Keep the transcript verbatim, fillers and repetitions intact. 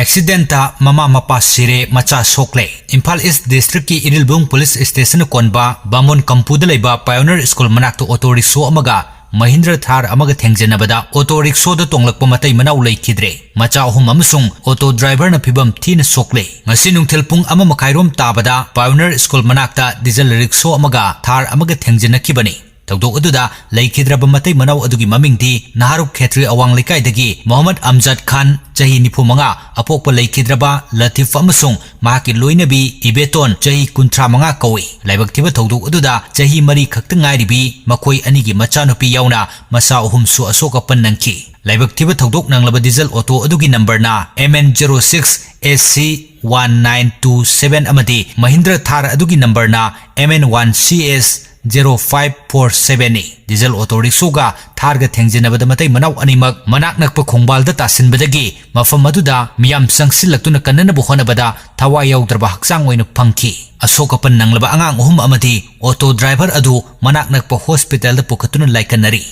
Accident ꯃꯃꯥ ꯃꯄꯥ ꯁꯤꯔꯦ, ꯃꯆꯥ ꯁꯣꯛꯂꯦ꯫ ꯏꯝꯐꯥꯜ ꯏꯁ ꯗꯤꯁꯇ꯭ꯔꯤꯛꯀꯤ ꯏꯔꯤꯜꯕꯨꯡ ꯄꯨꯂꯤꯁ ꯁ꯭ꯇꯦꯁꯟꯅ ꯀꯣꯟꯕ ꯕꯥꯃꯣꯟ ꯀꯝꯄꯨꯗ ꯂꯩꯕ ꯄꯥꯏꯑꯣꯅꯤꯌꯔ ꯁ꯭ꯀꯨꯜ ꯃꯅꯥꯛꯇ ꯑꯣꯇꯣ ꯔꯤꯛꯁꯣ ꯑꯃꯒ ꯃꯍꯤꯟꯗ꯭ꯔ ꯊꯥꯔ ꯑꯃꯒ ꯊꯦꯡꯖꯤꯟꯅꯕꯗ ꯑꯣꯇꯣ ꯔꯤꯛꯁꯣꯗ ꯇꯣꯡꯂꯛꯄ ꯃꯇꯩ ꯃꯅꯥꯎ ꯂꯩꯈꯤꯗ꯭ꯔꯦ꯫ ꯃꯆꯥ ꯑꯍꯨꯝ ꯑꯃꯁꯨꯡ ꯑꯣꯇꯣ ꯗ꯭ꯔꯥꯏꯚꯔꯅ ꯐꯤꯚꯝ ꯊꯤꯅ ꯁꯣꯛꯂꯦ꯫ ꯉꯁꯤ ꯅꯨꯡꯊꯤꯜ ꯄꯨꯡ ꯑꯃ ꯃꯈꯥꯏꯔꯣꯝ ꯇꯥꯕꯗ ꯄꯥꯏꯑꯣꯅꯤꯌꯔ ꯁ꯭ꯀꯨꯜ ꯃꯅꯥꯛꯇ ꯗꯤꯖꯜ ꯔꯤꯛꯁꯣ ꯑꯃꯒ ꯊꯥꯔ ꯑꯃꯒ ꯊꯦꯡꯖꯤꯟꯅꯈꯤꯕꯅꯤ꯫ ꯊꯧꯗꯣꯛ ꯑꯗꯨꯗ ꯂꯩꯈꯤꯗ꯭ꯔꯕ ꯃꯇꯩ ꯃꯅꯥꯎ ꯑꯗꯨꯒꯤ ꯃꯃꯤꯡꯗꯤ ꯅꯍꯥꯔꯨꯛ ꯈꯦꯇ꯭ꯔꯤ ꯑꯋꯥꯡ ꯂꯩꯀꯥꯏꯗꯒꯤ ꯃꯣꯍꯝꯃꯗ ꯑꯝꯖꯗ ꯈꯥꯟ, ꯆꯍꯤ ꯅꯤꯐꯨ ꯃꯉꯥ, ꯑꯄꯣꯛꯄ ꯂꯩꯈꯤꯗ꯭ꯔꯕ ꯂꯇꯤꯐ ꯑꯃꯁꯨꯡ ꯃꯍꯥꯛꯀꯤ ꯂꯣꯏꯅꯕꯤ ꯏꯕꯦꯇꯣꯟ, ꯆꯍꯤ ꯀꯨꯟꯊ꯭ꯔꯥ ꯃꯉꯥ ꯀꯧꯏ꯫ ꯂꯥꯏꯕꯛ ꯊꯤꯕ ꯊꯧꯗꯣꯛ ꯑꯗꯨꯗ ꯆꯍꯤ ꯃꯔꯤ ꯈꯛꯇ ꯉꯥꯏꯔꯤꯕꯤ ꯃꯈꯣꯏ ꯑꯅꯤꯒꯤ ꯃꯆꯥꯅꯨꯄꯤ ꯌꯥꯎꯅ ꯃꯆꯥ ꯑꯍꯨꯝꯁꯨ ꯑꯁꯣꯛ ꯑꯄꯟ ꯅꯪꯈꯤ꯫ ꯂꯥꯏꯕꯛ ꯊꯤꯕ ꯊꯧꯗꯣꯛ ꯅꯪꯂꯕ ꯗꯤꯖꯜ ꯑꯣꯇꯣ ꯑꯗꯨꯒꯤ ꯅꯝꯕꯔꯅ M N zero six S C one nine two seven ꯑꯃꯗꯤ ꯃꯍꯤꯟꯗ꯭ꯔ ꯊꯥꯔ ꯑꯗꯨꯒꯤ ꯅꯝꯕꯔꯅ M N one C S zero five four seven ꯅꯤ꯫ ꯗꯤꯖꯜ ꯑꯣꯇꯣ ꯔꯤꯛꯁꯣꯒ ꯊꯥꯔꯒ ꯊꯦꯡꯖꯤꯟꯅꯕꯗ ꯃꯇꯩ ꯃꯅꯥꯎ ꯑꯅꯤꯃꯛ ꯃꯅꯥꯛ ꯅꯛꯄ ꯈꯣꯡꯕꯥꯜꯗ ꯇꯥꯁꯤꯟꯕꯗꯒꯤ ꯃꯐꯝ ꯑꯗꯨꯗ ꯃꯤꯌꯥꯝ ꯆꯪꯁꯤꯜꯂꯛꯇꯨꯅ ꯀꯟꯅꯅꯕ ꯍꯣꯠꯅꯕꯗ ꯊꯋꯥꯏ ꯌꯥꯎꯗ꯭ꯔꯕ ꯍꯛꯆꯥꯡ ꯑꯣꯏꯅ ꯐꯪꯈꯤ꯫ ꯑꯁꯣꯛ ꯑꯄꯟ ꯅꯪꯂꯕ ꯑꯉꯥꯡ ꯑꯍꯨꯝ ꯑꯃꯗꯤ ꯑꯣꯇꯣ ꯗ꯭ꯔꯥꯏꯚꯔ ꯑꯗꯨ ꯃꯅꯥꯛ ꯅꯛꯄ ꯍꯣꯁꯄꯤꯇꯥꯜꯗ ꯄꯨꯈꯠꯇꯨꯅ ꯂꯥꯏꯀꯠꯅꯔꯤ꯫